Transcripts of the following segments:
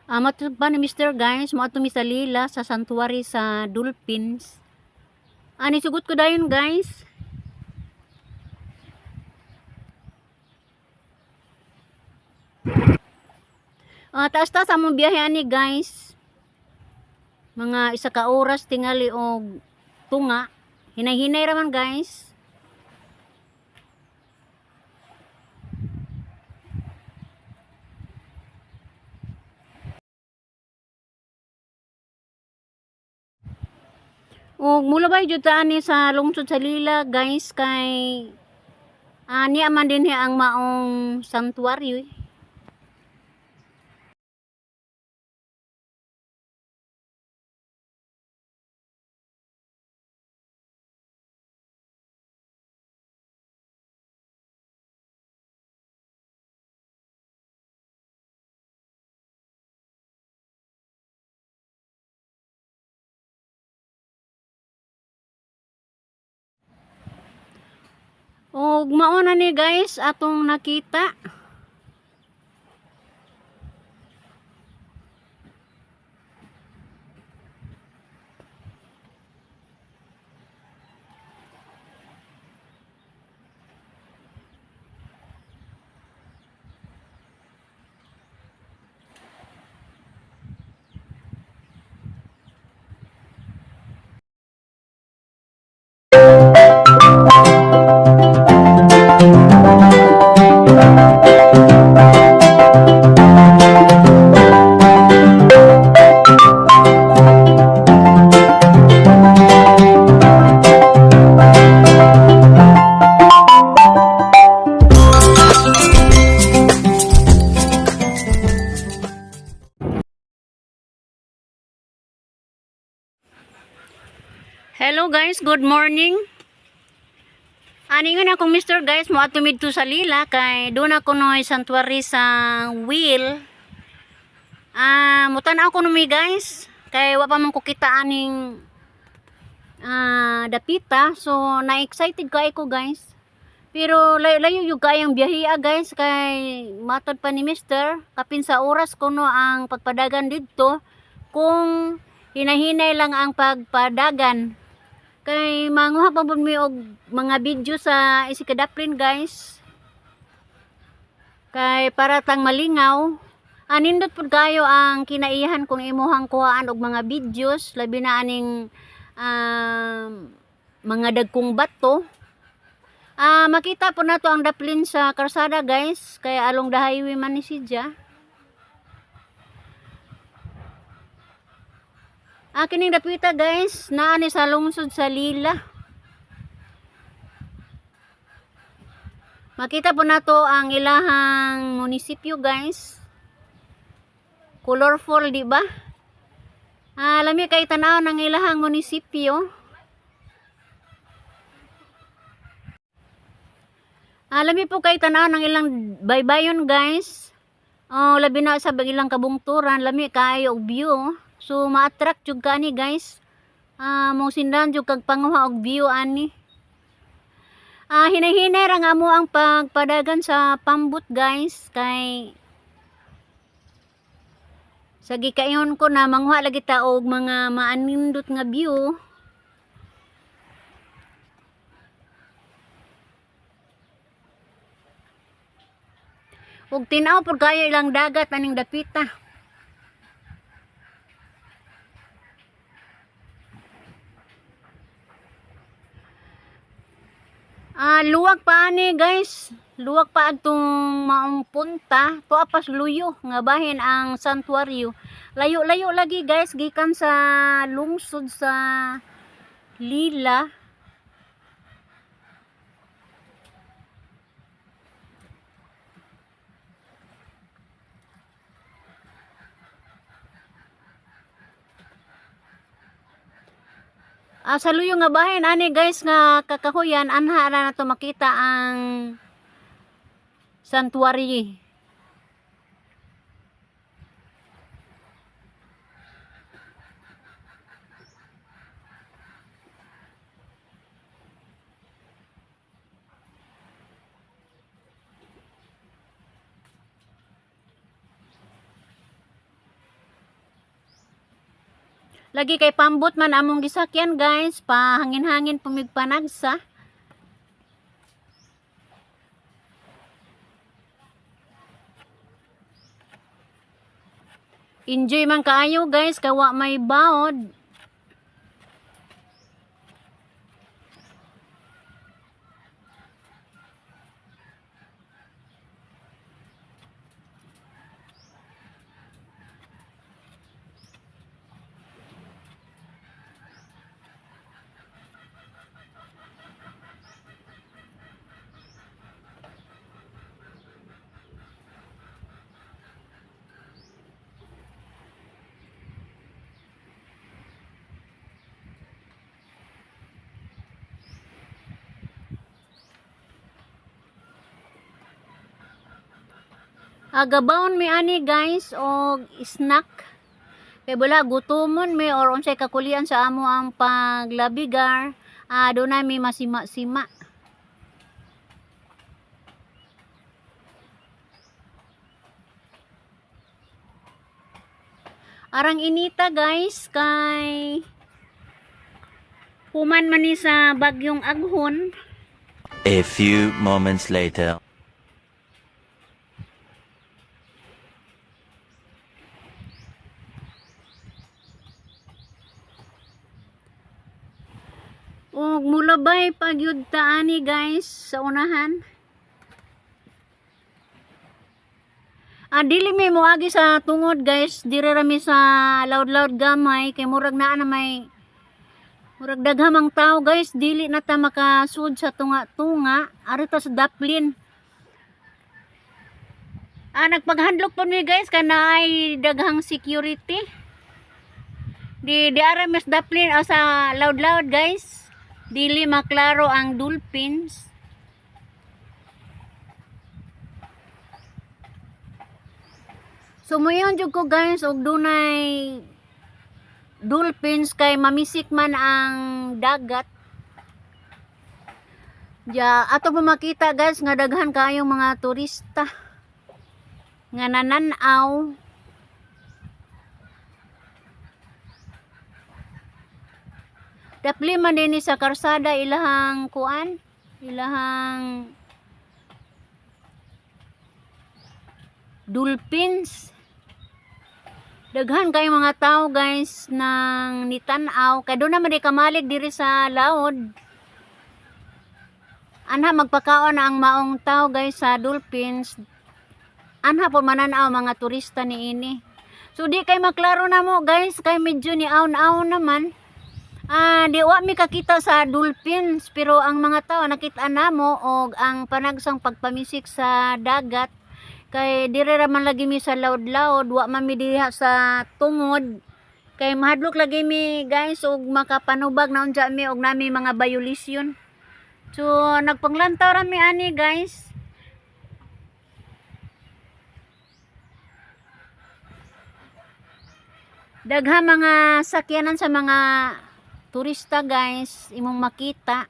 Matod pa ni Mr. guys, moadto mi sa Lila sa sanctuary sa dolphins. Ani sugot ko dayon, guys. Taas-taas among biyahe ani, guys. Mga isa ka oras tingali og tunga. Hinay-hinay ra man, guys. Og mulabay jud ta ani sa lungsod sa Lila, guys, kay niya man dinhi ang maong sanctuary, eh. Og mao na ni, guys, atong nakita. Hello guys, good morning. Ani nga akong Mr. guys, mo ato midto sa Lila kay doon ako noy sanctuary sa wheel. Mutan-aw ko numi, guys, kay wa pa man ko kita aning dapita. So na-excited kay ko, guys. Pero layo-layo yung kayang biyahe, guys, kay matod pa ni Mr. kapin sa oras kuno ang pagpadagan didto kung hinahinay lang ang pagpadagan. Kay manguha pa pud mi og mga video sa isikadaplin, guys. Kay para tang malingaw. Anindot pud kayo ang kinaiyahan kung imuhang kuhaan og mga videos, labi na aning mga dagkong bato. Makita po nato ang daplin sa karsada, guys, kay along the highway man ni siya. Kining dapita, guys, naa ni sa lungsod sa Lila. Makita po nato ang ilahang munisipyo, guys. Colorful, di ba? Lami kay tan-aw ng ilahang munisipyo. Lami po kay tan-aw ng ilang baybayon, guys. Oh, labi na sa ilang kabungturan, lami kaayo og view. So ma-attract jud ka ani, guys. Mo sindan jud kag panguha og view ani. Hinay-hinay ra nga mo ang pagpadagan sa pambot, guys, kay sa gikayon ko na manguha lagi ta og mga maanindot nga view. Ug tin-aw pud kayo ilang dagat aning dapita. Luwag pa ani, guys. Luwag pa adtong maong punta. Tuwa pas luyo nga bahin ang santuaryo. Layo-layo lagi, guys, gikan sa lungsod sa Lila. Sa luyo nga bahin ani, guys, nga kakahuyan anha ra nato makita ang sanctuary. Lagi kay pambot man among gisakyan, guys, pahangin-hangin pumigpanagsa. Enjoy man kaayo, guys, kawa may baod. Agabaon mi ani, guys, og snack. Kay wala gutomon mi or unsay kakulian sa amo ang paglabigar. Doon mi masima-sima. Arang inita, guys, kay human man ni sa bagyong Aghon. A few moments later. Ug mulabay pagyud ta ani, guys, sa unahan. Dili mi moagi sa tungod, guys, diri ra mi sa loud-loud gamay kay murag naa na may murag daghamang tao, guys, dili na ta makasud sa tunga-tunga, ari ta sa daplin. Nagpaghandlok pa mi, guys, kana ay daghang security. Di ara mi sa daplin o sa loud-loud, guys. Dili maklaro ang dolphins. So moingon jud ko, guys, og dunay dolphins kay mamisik man ang dagat. Ja, ato pa makita, guys, nga daghan kaayong mga turista nga nanan-aw. Dapli man din ni sa karsada ilahang kuan, ilahang dolphins. Daghan kay mga tao, guys, nang nitan-aw kay doon naman di kamalig diri sa laod. Anha magpakaon na ang maong tao, guys, sa dolphins. Anha po manan-aw mga turista niini. So di kay maklaro na mo, guys, kay medyo ni aon-aon naman. Di wa mi kakita sa dolphins pero ang mga tao nakita namo og ang panagsang pagpamisik sa dagat kay dire ra man lagi mi sa laod-laod, wa man mi diha sa tungod kay mahadlok lagi mi, guys, og makapanubag na unja mi og nami mga violation. So nagpanglantaw ra mi ani, guys. Dagha mga sakyanan sa mga turista, guys, imong makita.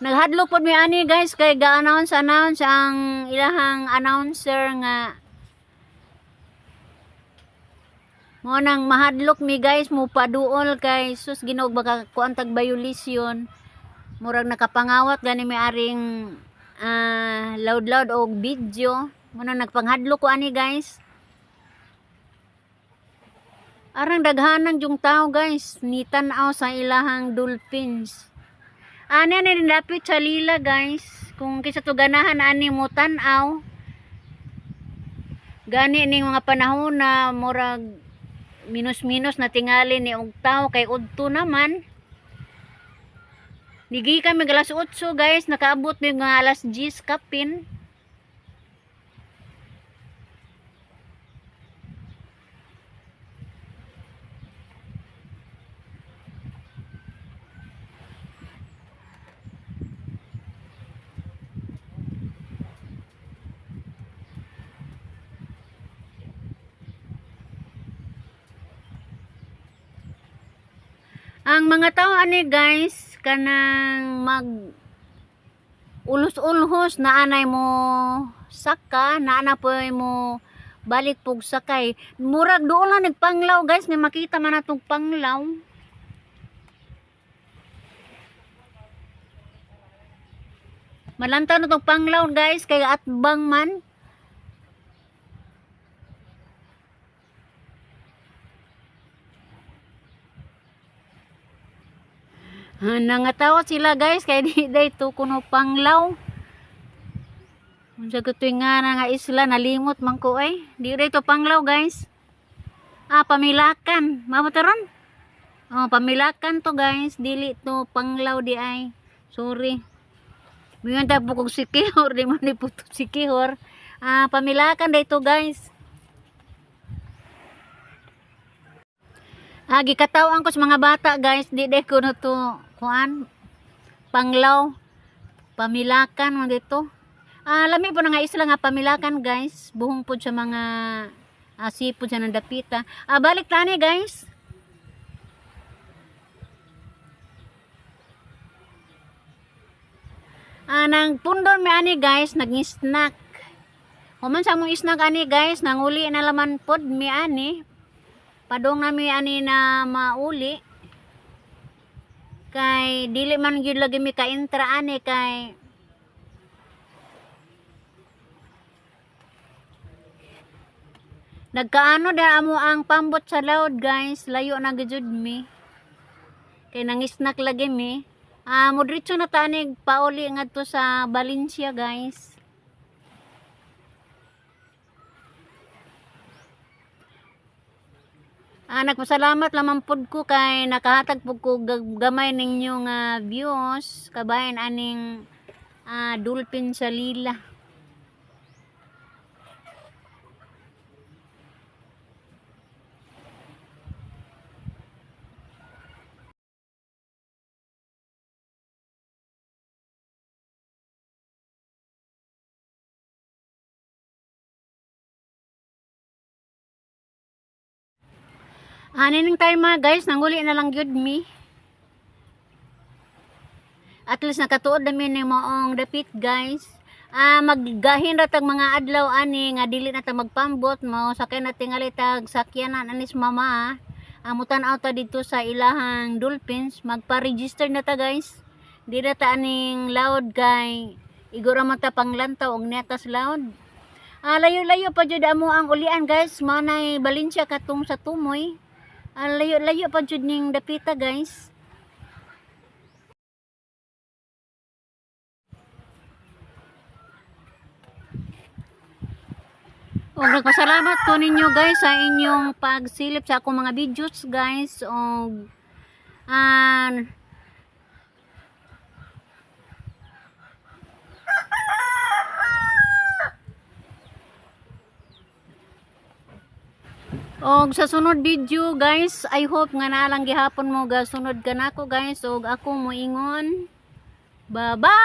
Naghadlok pod mi ani, guys, kay ga-announce announce ang ilahang announcer nga mo nang mahadlok mi, guys, mo paduol kay sus Ginoo baka kuan tag violation. Murag nakapangawat gani mi aring loud loud og video mo nang nagpanghadlok ko ani, guys. Arang daghanan yung tao, guys, nitan-aw sa ilahang dolphins. Ani ani dapit sa lila, guys. Kung kinsa to ganahan ani mo tan-aw. Gani ning mga panahon na murag minus-minus na tingali ni og tao kay udto naman. Nigi kami alas 8, guys, nakaabot mi mga alas 10 kapin. Ang mga tao ani, guys, kanang mag Ulos-ulhos na anay mo saka, na ana po mo balik pug sakay. Murag doon lang nagpanglaw, guys, nga makita man natong panglaw. Malantaw na tong panglaw, guys, kay atbang man. Ah, nangatawa sila, guys, kay di day to kuno panglaw. Unsa ko nga na nga isla, nalimot man ko ay. Di day to panglaw, guys. Ah, Pamilacan. Mamo taron? Oh, Pamilacan to, guys, dili to panglaw di ay. Sorry. Mingon ta po kog Siquijor, di man ni puto Siquijor. Ah, Pamilacan day to, guys. Ah, gikatawan ko sa mga bata, guys, di day kuno to kuan panglaw. Pamilacan man dito. Ah, lami po na nga isla nga Pamilacan, guys. Buhong po sa mga sipod sa nandapita. Ah, balik tani, guys. Ah, nang pundon mi ani, guys, naging snack. Human sa among snack ani, guys, nanguli na laman pod mi ani. Padong nami ani na mauli. Kay dili man gyud lagi mi kaintra ani kay nagkaano da amo ang pambot sa laod, guys, layo na gyud mi. Kay nangisnak lagi mi. Ah, modritso na tanig pauli ngadto sa Valencia, guys. Ah, nagpasalamat lamang pud ko kay nakahatag pud ko gamay ninyo nga views kabahin aning dolphin sa lila. Ani ning time mga guys, nanguli na lang gyud mi. At least nakatuod na mi ning maong dapit, guys. Ah, maggahin ra tag mga adlaw ani nga dili na ta magpambot mo sakay na tingali tag sakyanan anis mama. Ah, mutan-aw ta dito sa ilahang dolphins, magpa-register na ta, guys. Di na ta aning loud kay igora man ta panglantaw og netas loud. Ah, layo-layo pa jud amo ang ulian, guys. Mao nay Valencia katong sa Tumoy. Ah, layo-layo pa jud ning dapita, guys. O, nagpasalamat ko ninyo, guys, sa inyong pagsilip sa akong mga videos, guys. O, og sa sunod video, guys, I hope nga naalang gihapon mo ga sunod ka nako, guys, og ako moingon. Bye-bye.